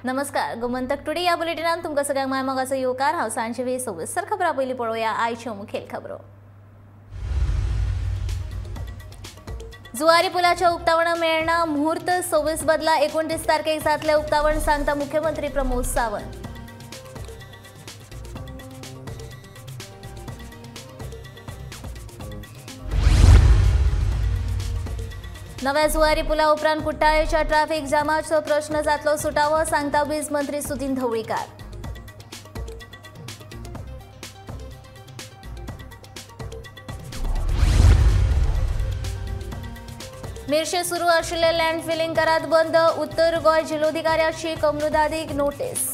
नमस्कार, गोमंतक टुडे या बुलेटिनान तुमकां सगळ्यांक मायमोगाचो येवकार। हांव सांजवी सविस्तर खबरां पयलीं पळोवया आयच्यो मुखेल खबरो। जुवारी पुलाच्या उक्तावणा मेळना, मुहूर्त 26 बदला 29 तारखेक जातलें उक्तावण, सांगता मुख्यमंत्री प्रमोद सावंत। नव्या जुवारी पुला उपरांत कुट्टाळेच्या ट्राफिक जामाचो प्रश्न जातलो सुटावो, सांगता वीज मंत्री सुदिन ढवळीकार। मिरशे सुरू आशिल्ले लँड फिलिंग करात बंद, उत्तर गोंय जिल्लोधिकाऱ्याची कमलुदादीक नोटीस।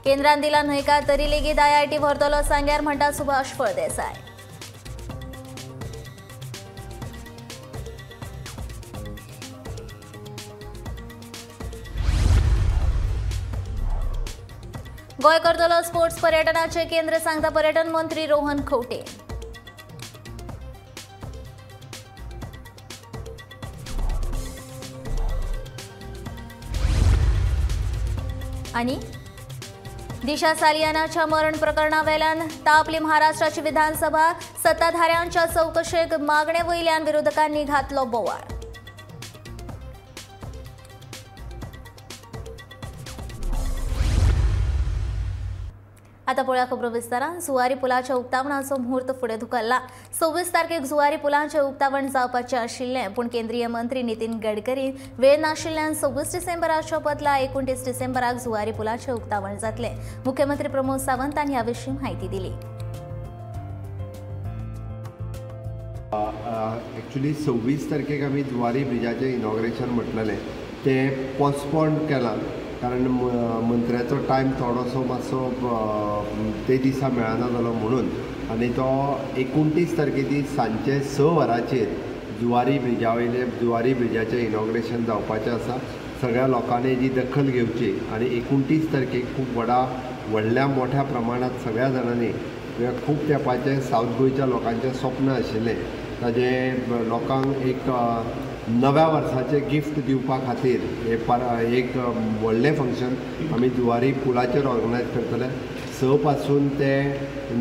केंद्रान दिला न्हयकार तरी लेगीत आयआयटी व्हरतलो सांग्यार, म्हणटा सुभाष फळदेसाय। गोंय करतलो स्पोर्ट्स पर्यटनाचे केंद्र, सांगता पर्यटन मंत्री रोहन खंवटे। आणि दिशा सालियानाच्या मरण प्रकरणावेल्यान तापली महाराष्ट्राची विधानसभा, सत्ताधाऱ्यांच्या चौकशेक मागणे वयल्यान विरोधकांनी घातलो बोवाळ। आता पळोवया खबरो विस्तारान। जुवारी पुलाच्या उक्तावणाचो मुहूर्त फुडें धुकल्ला। 26 तारखेक जुवारी पुलाचें उक्तावण जावपाचें आशिल्लें, पूण केंद्रीय मंत्री नितीन गडकरी वेळ नाशिल्ल्यान 26 डिसेंबराच्या बदला 29 डिसेंबराक जुवारी पुलाचें उक्तावण जातलें। मुख्यमंत्री प्रमोद सावंतान ह्या विशीं म्हायती दिली। एक्चुअली 26 तारखेक आमी जुवारी ब्रिजाचें इनॉग्रेशन म्हटलेलें, तें पोस्टपोन केलां कारण मंत्र्याचो टायम थोडोसो मातसो ते दिसा मेळना जालो म्हणून, आनी तो 29 तारखे दीस सांजचे 6 वरांचेर जुवारी ब्रिजा वयले जुवारी ब्रिजाचें इनॉग्रेशन जावपाचें आसा। सगळ्या लोकांनी जी दखल घेवची आनी 29 तारखेक खूब व्हडल्या मोठ्या प्रमाणांत सगळ्या जाणांनी खूब तेंपाचें सावथ गोंयच्या लोकांचें स्वप्न आशिल्लें, ताजें लोकांक एक नव्या वर्साचें गिफ्ट दिवपा खातीर एक व्हडलें फंक्शन आमी जुवारी पुलाचेर ऑर्गनायज करतले। 6 पासून ते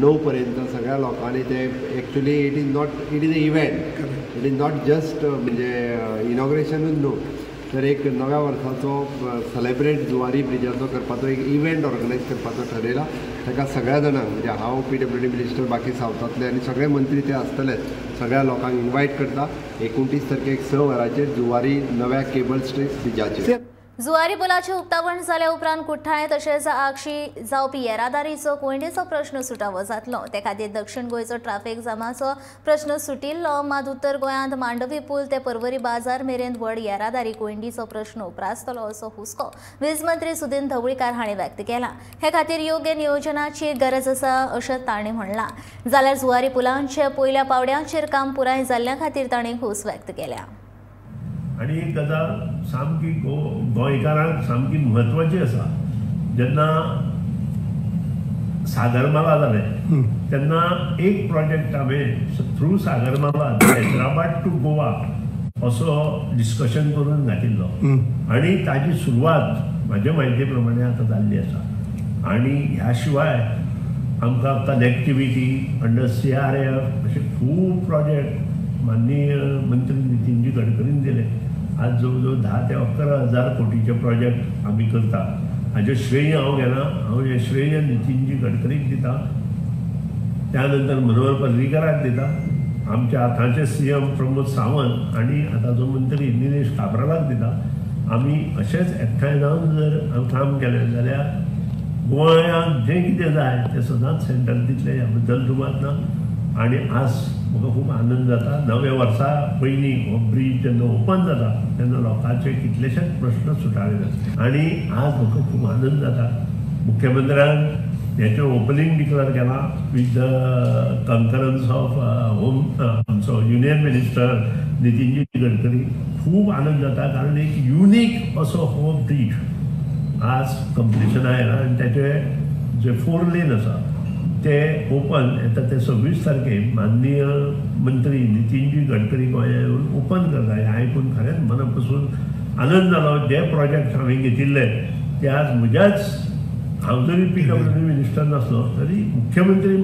9 पर्यंत सगळ्या लोकांनी ते actually it is not it is a event, it is not just म्हणजे इनॉग्रेशनूच न्हू, तर एक नव्या वर्साचो सेलेब्रेट जुवारी ब्रिजाचो करपाचो एक इव्हेंट ऑर्गनायज करपाचो ठरयला। ताका सगळ्या जाणांक म्हणजे हांव पीडब्ल्यूडी मिनिस्टर, बाकी सावथांतले आनी सगळे मंत्री ते आसतलेच, सगळ्या लोकांक इन्वायट करता 29 तारखेक 6 वरांचेर जुवारी नव्या केबल स्ट्रीट ब्रिजाचेर। जुवारी पुलाचें उक्तावण जाल्या उपरांत कुट्टाळे तशेंच आगशी जावपी येरादारीचो कोंयडेचो प्रश्न सुटावो जातलो। ते खातीर दक्षिण गोंयचो ट्राफिक जामाचो प्रश्न सुटिल्लो, मात उत्तर गोंयांत मांडवी पूल ते परवरी बाजार मेरेन व्हड येरादारी कोंयडीचो प्रश्न उप्रासतलो असो हुस्को वीज मंत्री सुदिन ढवळीकार हांणी व्यक्त केला। हे खातीर योग्य नियोजनाची गरज आसा अशें तांणी म्हणलां। जाल्यार जुवारी पुलांचे पयल्या पावड्यांचेर काम पुराय जाल्ल्या खातीर तांणी खोस व्यक्त केल्या। आनी एक गजाल सामकी गोंयकारांक सामकी म्हत्वाची आसा, जेन्ना सागरमाला जालें तेन्ना एक प्रोजेक्ट हांवें थ्रू सागरमाला हैदराबाद टू गोवा असो डिस्कशन करून घातिल्लो आनी ताजी सुरवात म्हाजे म्हायती प्रमाणे आतां जाल्ली आसा। आनी ह्या शिवाय आमकां कनेक्टिविटी अंडर CRF अशे खूब प्रोजेक्ट माननीय मंत्री नितीनजी गडकरीन दिले। आज जवळ जवळ 10 ते 11 हजार कोटीचे प्रोजेक्ट आमी करता, हाजें श्रेय हांव घेना, हांव हें श्रेय नितीनजी गडकरीक दिता, त्या नंतर मनोहर पर्रीकराक दिता, आमच्या आतांचे CM Pramod Sawant आनी आतांचो मंत्री निलेश काब्रालाक दिता। आमी अशेंच एकठांय जावन जर काम केलें जाल्यार गोंयांक जें कितें जाय तें सदांच सेंटर दितलें, ह्या बद्दल दुबाव ना। आनी आज म्हाका खूब आनंद जाता, नव्या वर्सा पयलीं हो ब्रीज जेन्ना ओपन जाता तेन्ना लोकांचे कितलेशेच प्रश्न सुटावे जाता आनी आज म्हाका खूब आनंद जाता। मुख्यमंत्र्यान हेचें ओपनींग डिक्लेर केलां with the concurrence of home आमचो युनियन मिनिस्टर नितीनजी गडकरी। खूब आनंद जाता कारण एक युनीक असो हो ब्रीज आज कंप्लिशना आयला आनी ताचे जे 4 लेन आसा ते ओपन येता ते 26 तारखेक माननीय मंत्री नितीनजी गडकरी गोंया येवन ओपन करता हें आयकून खरेंच मना पसून आनंद जालो. जे प्रोजेक्ट हांवें घेतिल्ले ते आज म्हज्याच, हांव जरी PWD minister नासलो तरी मुख्यमंत्री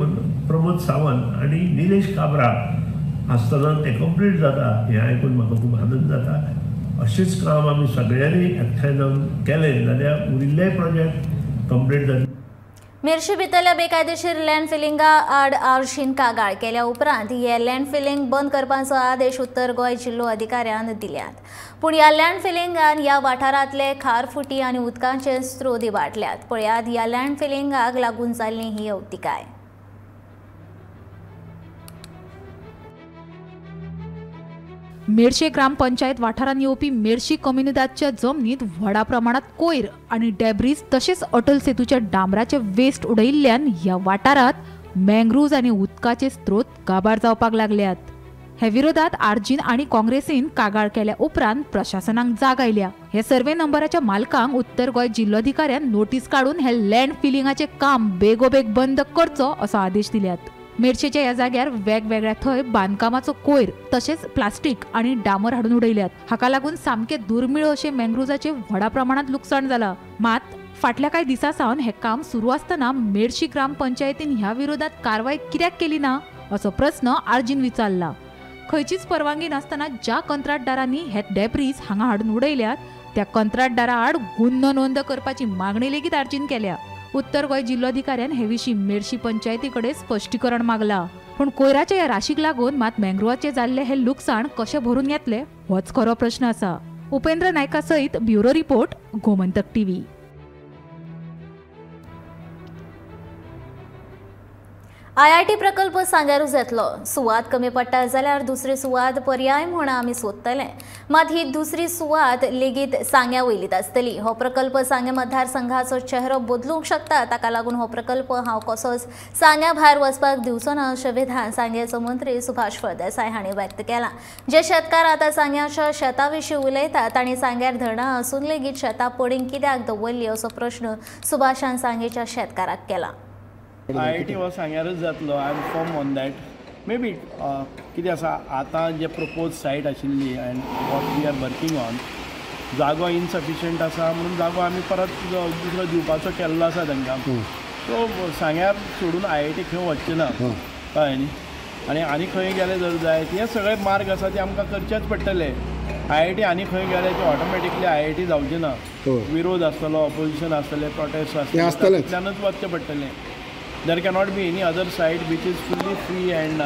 प्रमोद सावंत आनी निलेश काब्रा आसतना ते कंप्लीट जाता हें आयकून म्हाका खूब आनंद जाता. अशेंच काम आमी सगळ्यांनी एकठांय जावन केलें जाल्यार उरिल्ले प्रोजेक्ट कंप्लीट जातले. मिर्शी भितरल्या बेकायदेशीर लँड फिलिंगा आड आरशीन कागाळ केल्या उपरांत हे लँड फिलिंग बंद करपाचो आदेश उत्तर गोंय जिल्लो अधिकाऱ्यान दिल्यात. पूण ह्या लँड फिलिंगान ह्या वाठारांतले खारफुटी आनी उदकाचे स्रोत इबाडल्यात. पळयात ह्या लँड फिलिंगाक लागून जाल्ली ही अवतिकाय. मेरशे ग्रामपंचायत वाठारांत येवपी मेरशी कम्युनिदादच्या जमनीत व्हडा प्रमाणात कोयर आनी डेब्रीज तशेंच अटल सेतूच्या डांबराचे वेस्ट उडयिल्ल्यान ह्या वाठारांत मँग्रुव्ज आनी उदकाचे स्रोत काबार जावपाक लागल्यात. हे विरोधात आरजीन आनी काँग्रेसीन कागाळ केल्या उपरांत प्रशासनाक जाग आयल्या. हे सर्वे नंबराच्या मालकांक उत्तर गोंय जिल्लोधिकाऱ्यान नोटीस काडून हे लँड फिलिंगाचें काम बेगोबेग बंद करचो असो आदेश दिल्यात. मेरशेच्या ह्या जाग्यार वेगवेगळ्या थंय बांदकामाचो कोयर तशेंच प्लास्टीक आनी डांबर हाडून उडयल्यात. हाका लागून सामकें दुर्मीळ अशें मँग्रुव्जाचें व्हडा प्रमाणांत लुकसाण जालां. मात फाटल्या कांय दिसां सावन हें काम सुरू आसतना मेरशी ग्रामपंचायतीन ह्या विरोधात कारवाय कित्याक केली ना असो प्रस्न आरजीन विचारला. खंयचीच परवानगी नासतना ज्या कंत्राटदारांनी हे डेब्रीज हांगा हाडून उडयल्यात त्या कंत्राटदारा आड गुन्हो नोंद करपाची मागणी लेगीत आरजीन केल्या. उत्तर गोंय जिल्लोधिकाऱ्यान हे विशीं मेरशी पंचायती कडेन स्पश्टीकरण मागला. पूण कोयराच्या ह्या राशीक लागून मात मँग्रुव्हाचें जाल्लें हें लुकसाण कशें भरून येतलें होच खरो प्रश्न आसा. उपेंद्र नायका सयत bureau report, Gomantak TV. IIT प्रकल्प सांग्यारूच येतलो. सुवात कमी पडटा जाल्यार दुसरी सुवात पर्याय म्हूण आमी सोदतले. मात ही दुसरी सुवात लेगीत सांग्या वयलीच आसतली. हो प्रकल्प सांगें मतदारसंघाचो चेहरो बदलूंक शकता. ताका लागून हो प्रकल्प हांव कसोच सांग्या भायर वचपाक दिवचो ना अशें विधान सांग्याचो मंत्री सुभाष फळदेसाय हांणी व्यक्त केलां. जे शेतकार आतां सांग्याच्या शेता विशीं उलयतात तांणी सांग्यार धरणां आसून लेगीत शेतां पडींग कित्याक दवरली असो प्रश्न सुभाषान सांगेच्या शेतकाराक केला. IIT हो सांग्यारच जातलो. I am firm on that. Maybe कितें आसा आतां जे प्रपोज सायट आशिल्ली and what we are working on, जागो इनसफिशियंट आसा म्हणून जागो आमी परत दुसरो दिवपाचो केल्लो आसा तांकां. सो सांग्यार सोडून IIT खंय वचचें ना, कळ्ळें न्ही. आनी आनी खंय गेले जर जाय हे सगळे मार्ग आसा ते आमकां करचेच पडटले. IIT आनी खंय गेले की ऑटोमॅटिकली IIT जावचें ना. विरोध आसतलो, ऑपोजिशन आसतलें, प्रोटेस्ट आसतले, तातूंतल्यानच वचचें पडटलें. There cannot be any other site which is fully free and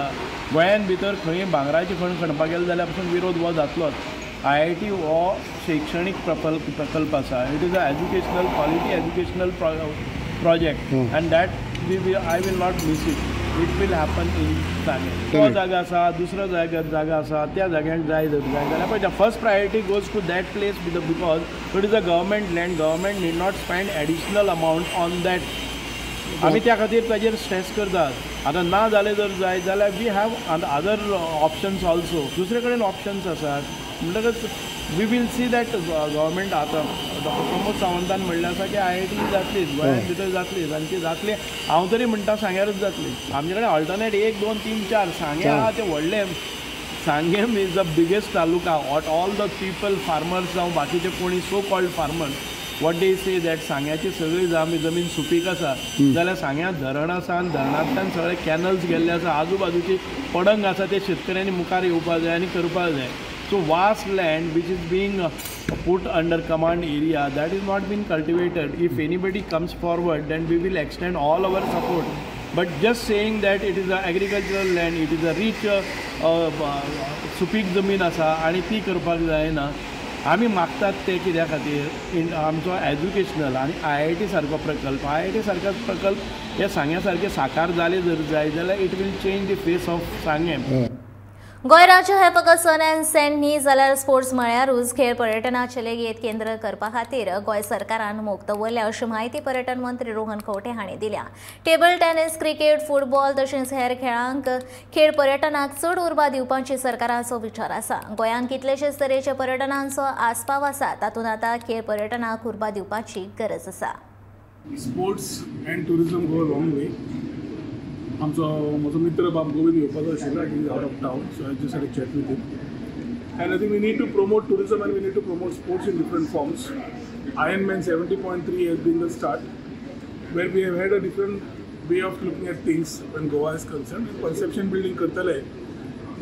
गोंयान भितर खंय भांगराची खण खणपाक गेले जाल्यार पसून विरोध हो जातलोच. IIT हो शैक्षणीक प्रकल्प आसा. It is a educational quality educational project and that I will not miss it. It will happen in Sanguem. तो जागा आसा, दुसरो जागा आसा, त्या जाग्यांक जाय जर जाय जाल्यार पळय first priority goes to that place because it is a government land. Government need not spend additional amount on that. आमी त्या खातीर ताजेर स्ट्रेस करतात. आतां ना जालें जर जाय जाल्यार we have other options also. दुसरे कडेन ऑप्शन्स आसात म्हणटकच we will see that government. आतां डॉक्टर प्रमोद सावंतान म्हणलें आसा की IIT जातलीच, गोंयांत भितर जातलीच आनी ती जातली. हांव तरी म्हणटा सांग्यारूच जातली. आमचे कडेन ऑल्टरनेट 1 2 3 4 सांगें आहा तें व्हडलें. Sanguem is the biggest taluka. What all the people farmers जावं बाकीचे कोणी so called farmers what they say that सांग्याची सगळी जमीन सुपीक आसा जाल्यार सांग्या धरण आसा आनी धरणांतल्यान सगळे कॅनल्स गेल्ले आसा, आजूबाजूची पडंग आसा ते शेतकऱ्यांनी मुखार येवपाक जाय आनी करपाक जाय. So vast land which is being put under command area that is not been cultivated. If anybody comes forward then we will extend all our support. But just saying that it is a agricultural land, it is a rich सुपीक जमीन आसा आनी ती करपाक जायना. आमी मागतात ते कित्या खातीर आमचो एज्युकेशनल आनी IIT सारको प्रकल्प, IIT सारको प्रकल्प हे सांग्या सारके साकार जाले जर जाय जाल्यार it will change the face of Sanguem. Goa राज्य हे फकत सन अँड सँड न्ही जाल्यार स्पोर्ट्स म्हळ्यारूच खेळ पर्यटनाचे लेगीत केंद्र करपा खातीर गोंय सरकारान मोख दवरल्या अशी म्हायती पर्यटन मंत्री रोहन खंवटे हांणी दिल्या. टेबल टेनिस, क्रिकेट, फुटबॉल तशेंच हेर खेळांक खेळ पर्यटनाक चड उर्बा दिवपाची सरकाराचो विचार आसा. गोंयांत कितलेशेच तरेचे पर्यटनांचो आस्पाव आसा, तातूंत आतां खेळ पर्यटनाक उर्बा दिवपाची गरज आसा. Sports and tourism go a long way. आमचो म्हजो मित्र बाब गोविंद येवपाचो आशिल्लो, he is out of town, so I just had a chat with him. And I think we need to promote tourism and we need to promote sports in different forms. Ironman 70.3 has been the start, where we have had a different way of looking at things when Goa is concerned. Perception building करतले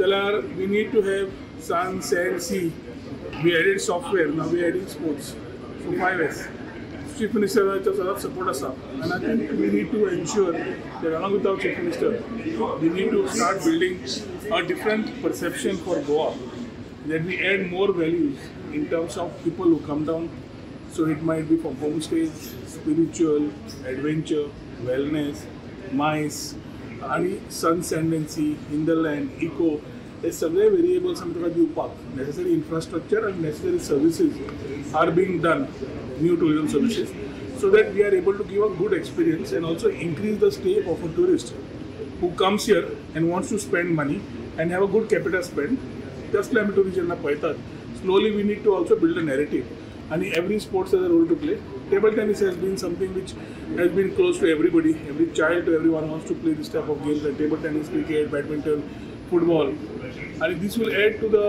जाल्यार we need to have sun, sand, sea. We added software, now we are adding sports. So 5S. Chief Minister सदांच support आसा, and I think we need to ensure that along with our Chief Minister, we need to start building a different perception for Goa, that we add more values in terms of people who come down. So it might be from homestays, spiritual, adventure, wellness, MICE, आणि sun, sand and sea, hinterland, eco, हे सगळे variables आमी ताका दिवपाक necessary infrastructure and necessary services are being done, new tourism services, so that we are able to give a good experience and also increase the stay of a tourist who comes here and wants to spend money and have a good capital spend. तसले आमी tourist जेन्ना पळयतात, slowly we need to also build a narrative, and every sports has a role to play. Table tennis has been something which has been close to everybody, every child to everyone wants to play this type of games like table tennis, cricket, badminton, football, and this will add to the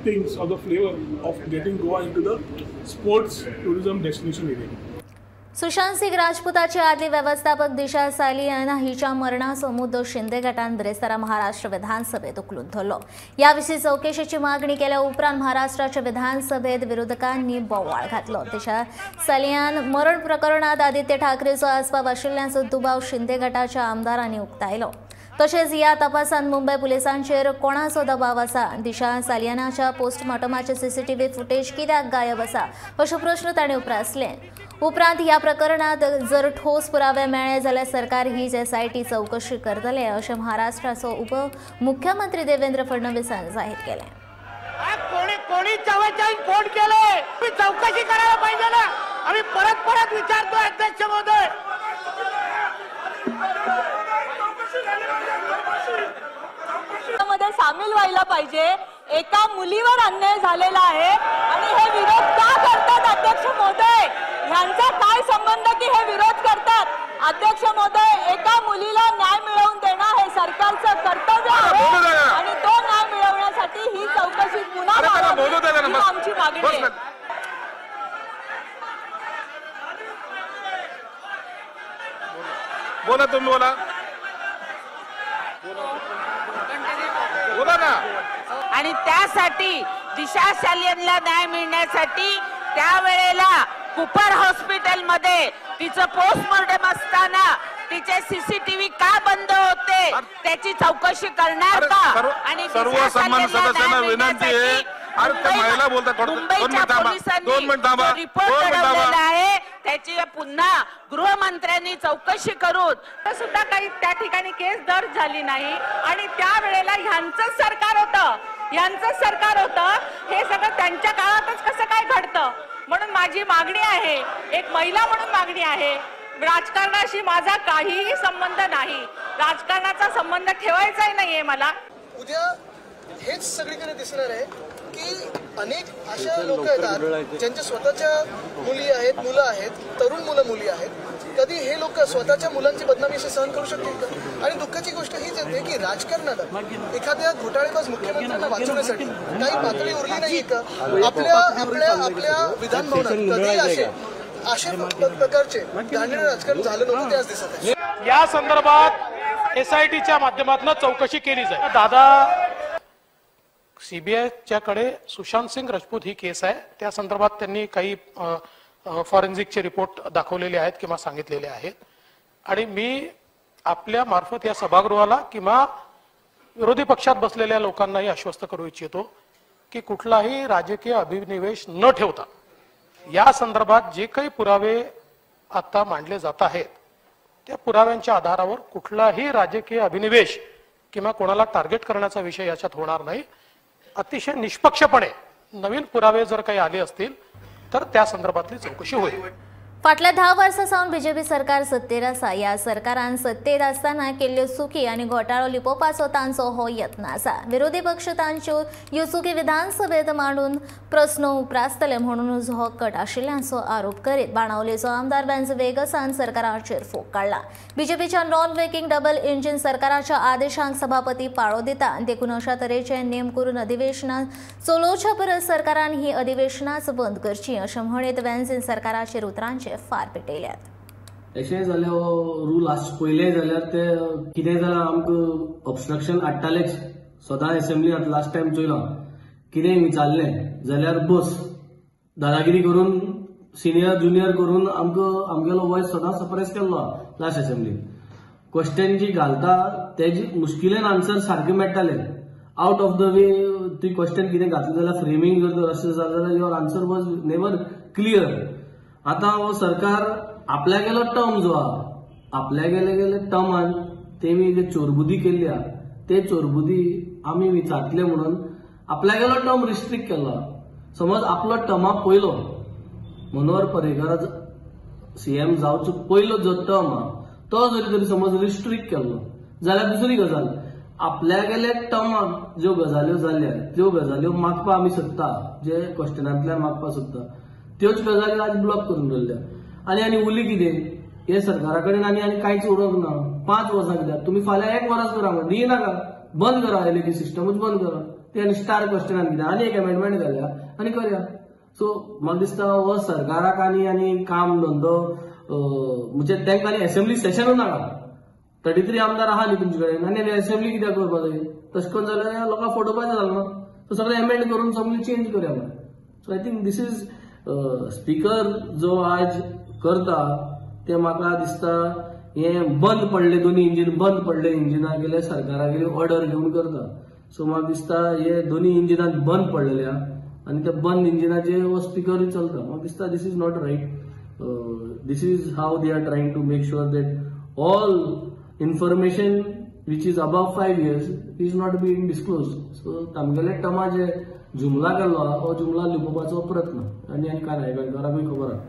things or the flavor of getting Goa into the sports tourism destination area. Sushant Singh राजपूताची आदली व्यवस्थापक दिशा सालियान हिच्या मरणाचो मुद्दो शिंदे गटान बिरेस्तारा महाराष्ट्र विधानसभेत उखलून धरलो. या विशीं चौकशीची मागणी केल्या उपरांत महाराष्ट्राच्या विधानसभेत विरोधकांनी बोवाळ घातलो. दिशा सालियान मरण प्रकरणात आदित्य ठाकरेचो आस्पाव आशिल्ल्याचो दुबाव शिंदे गटाच्या आमदारांनी उक्तायलो. तशेंच ह्या तपासांत मुंबय पुलिसांचेर कोणाचो दबाव आसा, दिशा सालियानाच्या पोस्टमॉर्टमाचे सीसीटीव्ही फुटेज कित्याक गायब आसा अशे प्रश्न तांणी उप्रासले. उपरांत ह्या प्रकरणात जर ठोस पुरावे मेळ्ळे जाल्यार सरकार ही एसआयटी चौकशी करतले अशें महाराष्ट्राचो उपमुख्यमंत्री देवेंद्र फडणवीसान जाहीर केलें. कोणी 44 फोन केले, चौकशी करायला पाहिजे ना. आम्ही परत परत विचारतो अध्यक्ष महोदय. मध्ये सामील व्हायला पाहिजे. एका मुलीवर अन्याय झालेला आहे आणि हे विरोध का करतात अध्यक्ष महोदय? ह्यांचा काय संबंध की हे विरोध करतात? अध्यक्ष महोदय, एका मुलीला न्याय मिळवून देणं हे सरकारचं कर्तव्य आहे आणि तो न्याय मिळवण्यासाठी ही चौकशी पुन्हा ही आमची मागणी आहे. बोला तुम्ही, बोला बोला ना. आणि त्यासाठी दिशा सालियनला न्याय मिळण्यासाठी त्यावेळेला कुपर हॉस्पिटलमध्ये तिचं पोस्टमॉर्टम असताना तिचे सीसीटीव्ही का बंद होते त्याची चौकशी करणार का? आणि सर्व सन्मान सदस्यांना विनंती आहे, मुंबईच्या पोलिसांनी रिपोर्ट बनवलेला आहे त्याची पुन्हा गृहमंत्र्यांनी चौकशी करून सुद्धा काही त्या ठिकाणी केस दर्ज झाली नाही. आणि त्यावेळेला ह्यांचंच सरकार होतं, ह्यांचंच सरकार होतं. हे सगळं त्यांच्या काळातच कसं काय घडतं? म्हणून माझी मागणी आहे, एक महिला म्हणून मागणी आहे, राजकारणाशी माझा काहीही संबंध नाही, राजकारणाचा संबंध ठेवायचाही नाहीये मला. उद्या हेच सगळीकडे दिसणार आहे की अनेक अशा लोक येतात ज्यांच्या स्वतःच्या मुली आहेत, मुलं आहेत, तरुण मुलं मुली आहेत. कधी हे लोक स्वतःच्या मुलांची बदनामी अशी सहन करू शकतील का? आणि दुःखाची गोष्ट हीच येते की राजकारणाला एखाद्या घोटाळेबाज मुख्यमंत्र्यांना वाचवण्यासाठी काही पातळी उरली नाही का? आपल्या आपल्या आपल्या विधानभवनात कधी असे असे प्रकारचे घाणेरडे राजकारण झालं नव्हतं, ते आज दिसत आहे. या संदर्भात एसआयटीच्या माध्यमातून चौकशी केली जाईल. दादा, सीबीआयच्याकडे सुशांत सिंग राजपूत ही केस आहे, त्या संदर्भात त्यांनी काही फॉरेन्सिकचे रिपोर्ट दाखवलेले आहेत किंवा सांगितलेले आहेत. आणि मी आपल्या मार्फत या सभागृहाला किंवा विरोधी पक्षात बसलेल्या लोकांनाही आश्वस्त करू इच्छितो की कुठलाही राजकीय अभिनिवेश न ठेवता या संदर्भात जे काही पुरावे आता मांडले जात आहेत त्या पुराव्यांच्या आधारावर कुठलाही राजकीय अभिनिवेश किंवा कोणाला टार्गेट करण्याचा विषय याच्यात होणार नाही. अतिशय निष्पक्षपणे नवीन पुरावे जर काही आले असतील तर त्या संदर्भातली चौकशी होईल. फाटल्या 10 वर्सां सावन बीजेपी सरकार सत्तेर आसा. ह्या सरकारान सत्तेर आसतना केल्ल्यो चुकी आनी घोटाळो लिपोवपाचो तांचो हो यत्न आसा. विरोधी पक्ष तांच्यो ह्यो चुकी विधानसभेत मांडून प्रस्न उप्रासतले म्हणूनच हो कट आशिल्ल्याचो आरोप करीत बाणावलेचो आमदार वेन्झ वेगसान सरकाराचेर फोग काडला. बीजेपीच्या नॉन वर्किंग डबल इंजिन सरकाराच्या आदेशांक सभापती पाळो दिता, देखून अशा तरेचे नेम करून अधिवेशनां चलोवच्या परस सरकारान ही अधिवेशनाच बंद करची अशें म्हणीत वेन्झीन सरकाराचेर उतरांचे फार पेटयल्यात. अशें जाल्यार हो रूल पयले जाल्यार ते कितें जाल्यार आमकां ऑबस्ट्रक्शन हाडटालेच. सदां एसेंब्लींत लास्ट टायम चोयलां कितें विचारलें जाल्यार बस दादागिरी करून सिनियर ज्युनियर करून आमकां आमगेलो वॉयस सदां सप्रेस केल्लो आहा. लास्ट एसेंब्लीन क्वेश्चन जी घालता तेजी मुश्किलेन आन्सर सारके मेळटाले. आउट ऑफ the way ती क्वेश्चन कितें घातलें जाल्यार फ्रेमींग जर अशें जालें जाल्यार your answer was never clear. आतां हो सरकार आपल्यागेलो टर्म जो आहा आपल्यागेले गेले टर्मान तेमी जे चोरबुदी केल्ली आहा ते चोरबुदी आमी विचारतले म्हणून आपल्यागेलो टर्म रिस्ट्रिक्ट केल्लो. समज आपलो टर्मा पयलो मनोहर पर्रीकार सीएम जावचो पयलो जो टर्म आहा तो जरी तरी समज रिस्ट्रिक्ट केल्लो जाल्यार दुसरी गजाल आपल्यागेले टर्माक ज्यो गजाल्यो जाल्या त्यो गजाल्यो मागपा आमी सोदता, जे क्वेश्चनांतल्यान मागपा सोदता त्योच गजाली आज ब्लॉक करून दवरल्या. आनी आनी उरली कितें हे सरकारा कडेन आनी आनी कांयच उरोंक ना. 5 वर्सां कित्याक तुमी फाल्यां 1 वरस करा म्हण दिनाका, बंद करा एलईडी सिस्टमूच बंद करा. ते आनी स्टार क्वेश्चनान कितें आनी एक एमेंडमेंट घालया आनी करया. सो म्हाका दिसता हो सरकाराक आनी आनी काम धंदो म्हणजे तांकां आनी एसेंब्ली सेशनूच नाका. 33 आमदार आहा न्ही तुमचे कडेन आनी एसेंब्ली कित्याक करपाक जाय? तशें करून जाल्यार लोकांक फटोवपाचें जालें ना. सो सगळें एमेंड करून सगळें चेंज करया म्हण. So I think this is speaker जो आज करता ते म्हाका दिसता हे बंद पडले दोनी इंजीन बंद पडले इंजिना गेले सरकारा गेले ऑर्डर घेवन करता. सो म्हाका दिसता हे दोनी इंजिनां बंद पडलेले आहा आनी त्या बंद इंजिनाचेर हो स्पिकरूय चलता. म्हाका दिसता this is not right. This is how they are trying to make sure that all information which is above 5 years is not being disclose. So तांगेले टर्मा जे जुमला केल्लो आहा हो जुमला लिपोवपाचो प्रयत्न आनी आनी काय ना गोंयकाराकूय खबर आहा.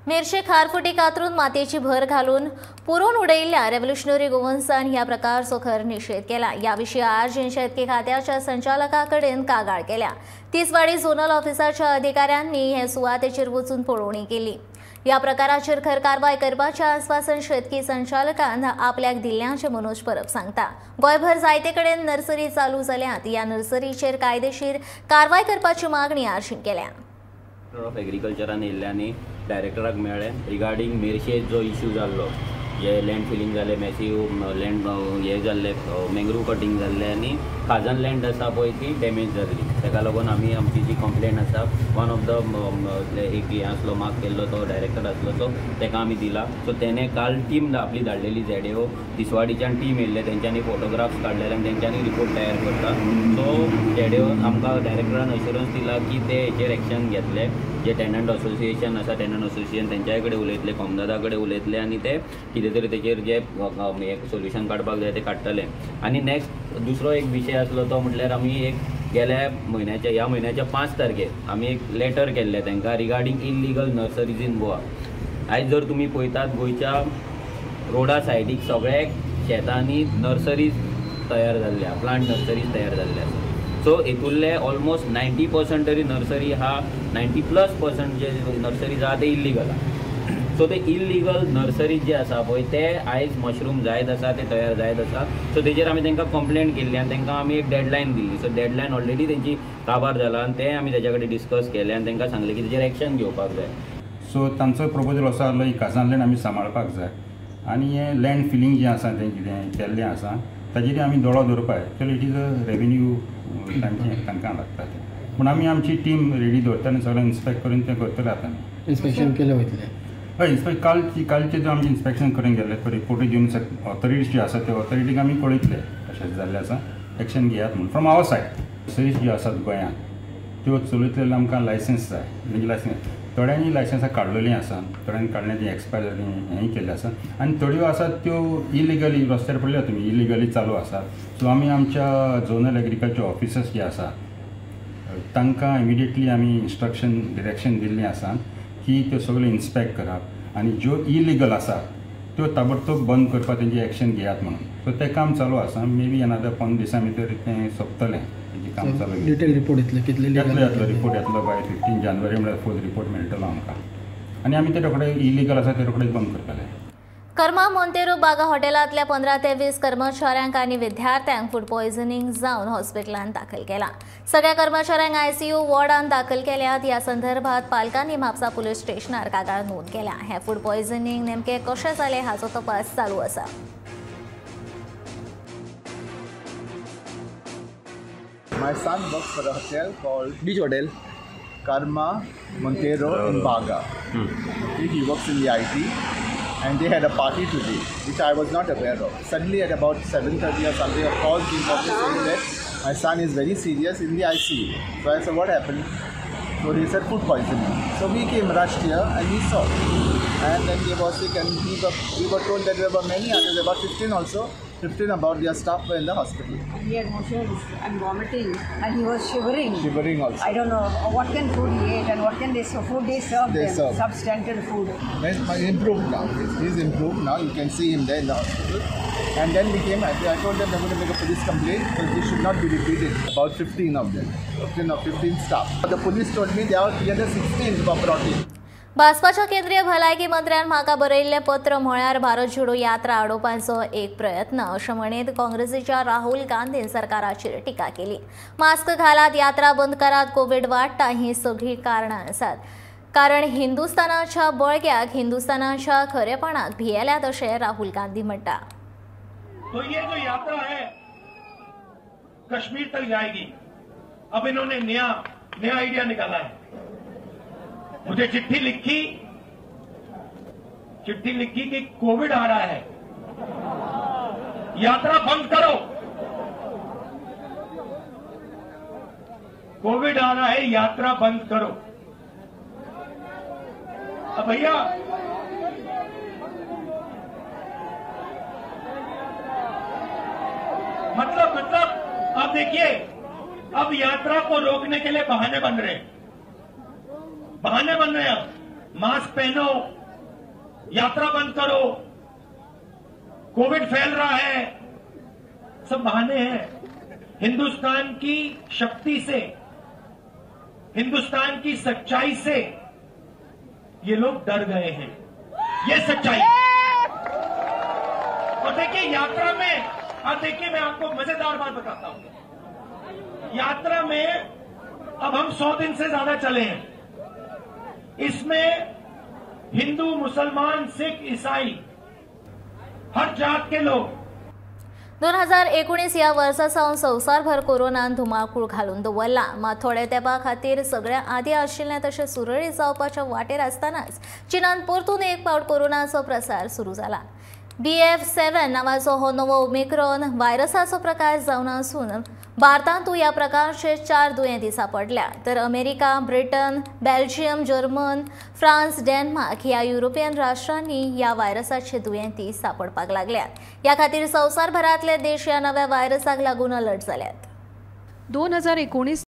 मेरशे खारफुटी कातरून मातयेची भर घालून पुरोवन उडयिल्ल्या रेव्होल्युशनरी गोवन्सान ह्या प्रकारचो खर निशेध केला. ह्या विशीं आरजीन शेतकी खात्याच्या संचालका कडेन कागाळ केल्या. तिसवाडी झोनल ऑफिसाच्या अधिकाऱ्यांनी हे सुवातेचेर वचून पळोवणी केली. ह्या प्रकाराचेर खर कारवाय करपाचें आस्वासन शेतकी संचालकान आपल्याक दिल्ल्याचें मनोज परब सांगता. गोंयभर जायते कडेन नर्सरी चालू जाल्यात. ह्या नर्सरीचेर कायदेशीर कारवाय करपाची मागणी आरजीन केल्या. ऑफ एग्रीकल्चरान येयल्ले आनी डायरेक्टराक मेळ्ळे रिगार्डींग मेरशे जो इश्यू जाल्लो, जे लँड फिलींग जालें, मॅसीव लँड हे जाल्ले, मँग्रूव कटींग जाल्लें आनी खाजन लँड आसा पळय ती डॅमेज जाल्ली. ताका लागून आमी आमची जी कंप्लेन आसा वन ऑफ the एक हें आसलो मार्क केल्लो तो डायरेक्टर आसलो तो ताका आमी दिला. सो तेणें काल टीम आपली धाडलेली झेडएओ तिसवाडीच्यान टीम येयल्ले, तेंच्यांनी फोटोग्राफ्स काडलेले आनी तेंच्यांनी रिपोर्ट तयार करता. सो झेडएओ आमकां डायरेक्टरान अश्युरन्स दिला की ते हेचेर एक्शन घेतले. जे टेनंट असोसिएशन आसा टेनंट असोसिएशन तेंच्याय कडेन उलयतले, कोमदादा कडेन उलयतले आनी ते कितें तरी तेचेर जे सोल्युशन काडपाक जाय ते काडटले. आनी नेक्स्ट दुसरो एक विशय आसलो तो म्हटल्यार आमी एक गेल्या म्हयन्याच्या ह्या म्हयन्याच्या 5 तारखेर आमी एक लेटर केल्लें तांकां regarding illegal nurseries in Goa. आयज जर तुमी पळयतात गोंयच्या रोडा सायडीक सगळ्या शेतांनी नर्सरीज तयार जाल्ल्या, प्लांट नर्सरीज तयार जाल्ले आसा. सो हितूंतले ऑलमोस्ट 90% तरी नर्सरी हा 90+% जे नर्सरीज आहा ते इल्लीगल आहा. सो ते इल्लीगल नर्सरीज जे आसा पळय ते आयज मशरूम जायत आसा, ते तयार जायत आसा. सो तेजेर आमी तांकां कंप्लेन केल्ली आनी तांकां आमी एक डेडलायन दिल्ली. सो डेडलायन ऑलरेडी तेंची काबार जाला आनी ते आमी तेज्या कडेन डिस्कस केलें आनी तांकां सांगलें की तेजेर एक्शन घेवपाक जाय. सो तांचो प्रपोजल असो आहलो ही खाजन लँड आमी सांबाळपाक जाय आनी हें लँड फिलींग जें आसा तें कितें केल्लें आसा ताजेर आमी दोळो दवरपाक जाय. Actually it is a revenue तांचें तांकां लागता तें, पूण आमी आमची टीम रेडी दवरता आनी सगळें इन्स्पेक्ट करून तें करतले. आतां इन्स्पेक्शन केलें वयतलें? हय, इन्स्पेक्ट कालचें जो आमी इन्स्पेक्शन करून गेल्ले तो रिपोर्टूय दिवन ऑथॉरिटीज ज्यो आसा त्या ऑथॉरिटीक आमी कळयतले अशें जाल्लें आसा, एक्शन घेयात म्हणून फ्रॉम our side. Nurseries ज्यो आसात गोंयांत त्यो चलयतले आमकां लायसन्स जाय, म्हणजे लायसन्स थोड्यांनी लायसन्सां काडलेलीं आसा, थोड्यांनी काडलें तीं एक्सपायर जालीं हेंय केल्लें आसा आनी थोड्यो आसात त्यो इलिगली रस्त्यार पडल्या तुमी इलिगली चालू आसात. सो आमी आमच्या झोनल एग्रीकल्चर ऑफिसर्स जे आसा तांकां इमिडिएटली आमी इन्स्ट्रक्शन डिरेक्शन दिल्लीं आसा की त्यो सगळ्यो इन्स्पेक्ट करप आनी ज्यो इलिगल आसा त्यो ताबडतोब बंद करपाक तेंची एक्शन घेयात म्हणून. सो तें काम चालू आसा. मे बी अनादर 15 दिसां भितर तें सोंपतलें तेजें काम चालू. डिटेल रिपोर्ट येतले कितले येतलो येतलो रिपोर्ट येतलो बाय 15 जानेवारी म्हळ्यार फूल रिपोर्ट मेळटलो आमकां आनी आमी ते रोखडे इलिगल आसा ते रोखडेच बंद करतले. कर्मा मोंतेरो बागा हॉटेलांतल्या 15 ते 20 कर्मचाऱ्यांक आनी विद्यार्थ्यांक फूड पॉयझनिंग जावन हॉस्पिटलांत दाखल केला. सगळ्या कर्मचाऱ्यांक आयसीयू वॉर्डांत दाखल केल्यात. ह्या संदर्भात पालकांनी म्हापसा पुलीस स्टेशनार कागाळ नोंद केल्या. हें फूड पॉयझनिंग नेमकें कशें जालें हाचो तपास चालू आसा. My son works for a hotel called Beach Hotel Karma Montero in Baga. Okay, he works in the IT, and they had a party today, which I was not aware of. Suddenly at about 7:30 or something, a call came from me saying that my son is very serious in the ICU. So I said, what happened? So they said food poisoning. So we came, rushed here, and we saw. And then they were sick, and we were told that there were many others, about 15 also. 15 about their staff were in the hospital. He had motions and vomiting, and he was shivering. Shivering also. I don't know what kind of food he ate and what kind they food they served They them. Served. Substandard food. He's improved now. He's improved now. You can see him there in the hospital. And then we came. I told them they're going to make a police complaint because this should not be repeated. About 15 of them, 15 staff. The police told me there are 316 who were brought in. भाजपाच्या केंद्रीय भलायकी मंत्र्यान म्हाका बरयिल्लें पत्र म्हळ्यार भारत जोडो यात्रा आडोवपाचो एक प्रयत्न अशें म्हणीत काँग्रेसीच्या राहुल गांधीन सरकाराचेर टिका केली. मास्क घालात, यात्रा बंद करात, कोवीड वाडटा ही सगळीं कारणां आसात, कारण हिंदुस्थानाच्या बळग्याक, हिंदुस्थानाच्या खरेपणाक भियेल्यात अशें राहुल गांधी म्हणटा. तो ये जो यात्रा है कश्मीर तक जाएगी. अब इन्होंने नया नया आइडिया निकाला है. मुझे चिट्ठी लिखी कि कोविड आ रहा है, यात्रा बंद करो. कोविड आ रहा है, यात्रा बंद करो. अब भैया मतलब अब देखिए, अब यात्रा को रोकने के लिए बहाने बन रहे हैं, बहाने बन रहे हैं. मास्क पहनो, यात्रा बंद करो, कोविड फैल रहा है, सब बहाने हैं. हिंदुस्तान की शक्ति से, हिंदुस्तान की सच्चाई से ये लोग डर गए हैं, ये सच्चाई. और देखिए यात्रा में, अब देखिए मैं आपको मजेदार बात बताता हूं. यात्रा में अब हम 100 दिन से ज्यादा चले हैं. इसमें हिंदू, मुसलमान, सिख, ईसाई, हर जात के लोग. 2019 ह्या वर्सा सावन संवसारभर कोरोनान धुमाकूळ घालून दवरला. मात थोड्या तेंपा खातीर सगळ्या आदीं आशिल्लें तशें सुरळीत जावपाच्या वाटेर आसतनाच चीनान परतून एक फावट कोरोनाचो प्रसार सुरू जाला. BF7 नावाचो हो नवो ओमिक्रॉन व्हायरसाचो प्रकार जावन आसून भारतांतूय ह्या प्रकारचे 4 दुयेंती सापडल्या. तर America, Britain, Belgium, German, France, Denmark ह्या युरोपियन राष्ट्रांनी ह्या व्हायरसाचे दुयेंती सापडपाक लागल्यात. ह्या खातीर संवसारभरांतले देश ह्या नव्या व्हायरसाक लागून अलर्ट जाल्यात. 2019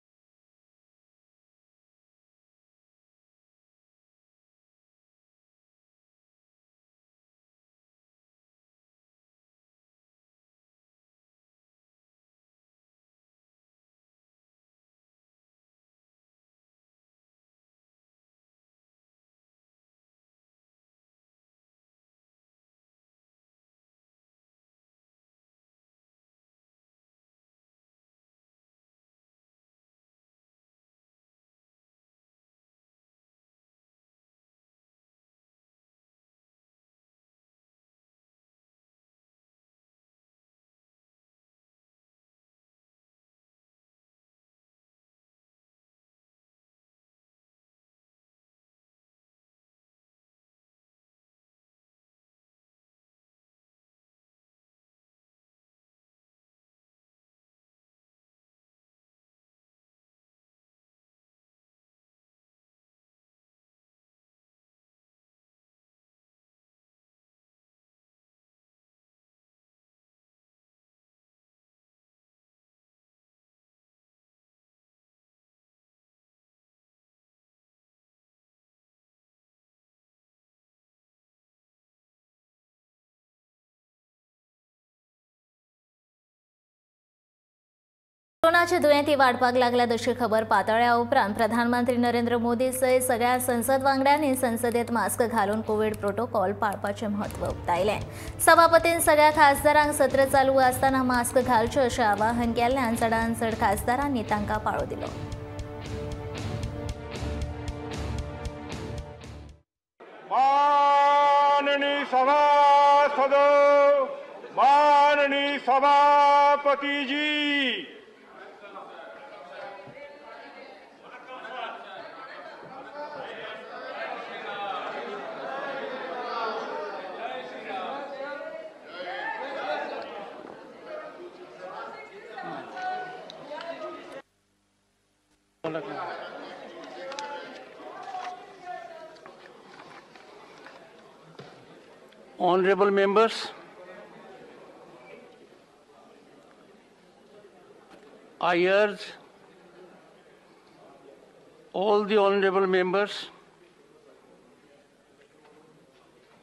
कोरोनाचे दुयेंती वाडपाक लागल्यात अशी खबर पातळ्या उपरांत प्रधानमंत्री नरेंद्र मोदी सयत सगळ्या संसद वांगड्यांनी संसदेत मास्क घालून कोविड प्रोटोकॉल पाळपाचें म्हत्व उक्तायलें। सभापतीन सगळ्या खासदारांक सत्र चालू आसतना मास्क घालचें अशें आवाहन केल्ल्यान चडांत चड खासदारांनी तांकां पाळो दिलो। माननीय सभासद, माननीय सभापति जी, Honorable members, I urge all the honorable members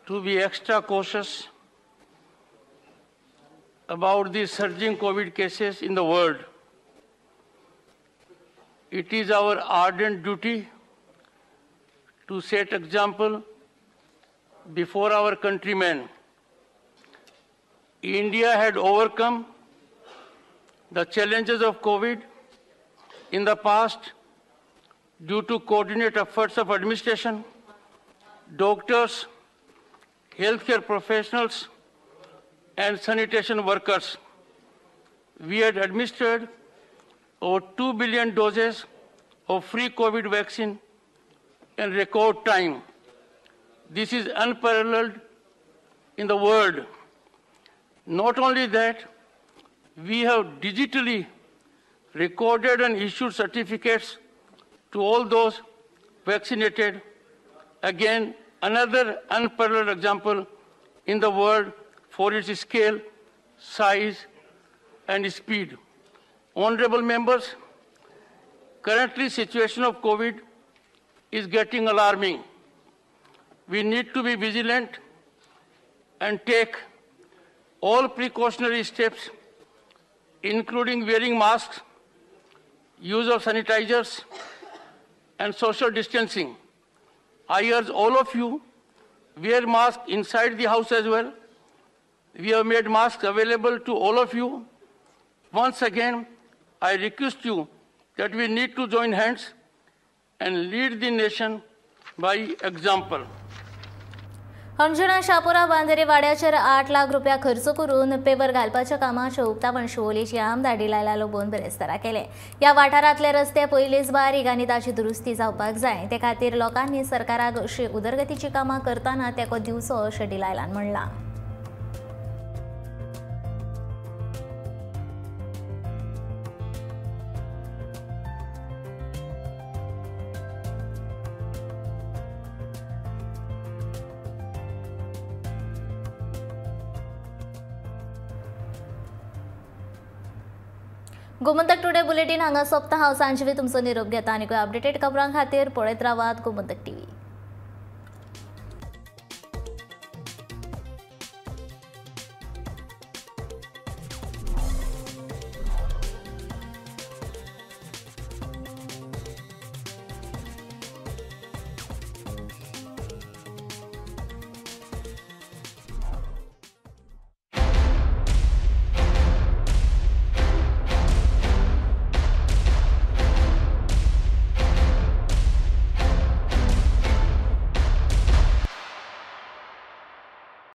to be extra cautious about the surging COVID cases in the world. It is our ardent duty to set example before our countrymen. India had overcome the challenges of COVID in the past due to coordinated efforts of administration, doctors, healthcare professionals, and sanitation workers. We had administered over 2 billion doses of free COVID vaccine in record time. This is unparalleled in the world. Not only that, we have digitally recorded and issued certificates to all those vaccinated. Again, another unparalleled example in the world for its scale, size, and speed. Honorable members, currently situation of COVID is getting alarming. We need to be vigilant and take all precautionary steps, including wearing masks, use of sanitizers, and social distancing. I urge all of you, wear masks inside the house as well. We have made masks available to all of you. Once again, I request you that we need to join hands and lead the nation by example. Anjuna Chapora Banderi वाड्याचेर 8 lakh रुपया खर्च करून pure घालपाच्या कामाचें उक्तावण शिवोलीची आमदार Delilah लोबोन बिरेस्तारा केलें। ह्या वाठारांतले रस्ते पयलींच बारीक आनी ताची दुरुस्ती जावपाक जाय, ते खातीर लोकांनी सरकाराक अशी उदरगतीची कामां करतना तेंको दिवचो अशें डिलायलान म्हणलां। गोमंतक टुडे बुलेटिन हांगा सोंपता। हांव सांजवी तुमचो निरोप घेता आनी अपडेटेड खबरां खातीर पळयत रावात गोमंतक टीव्ही।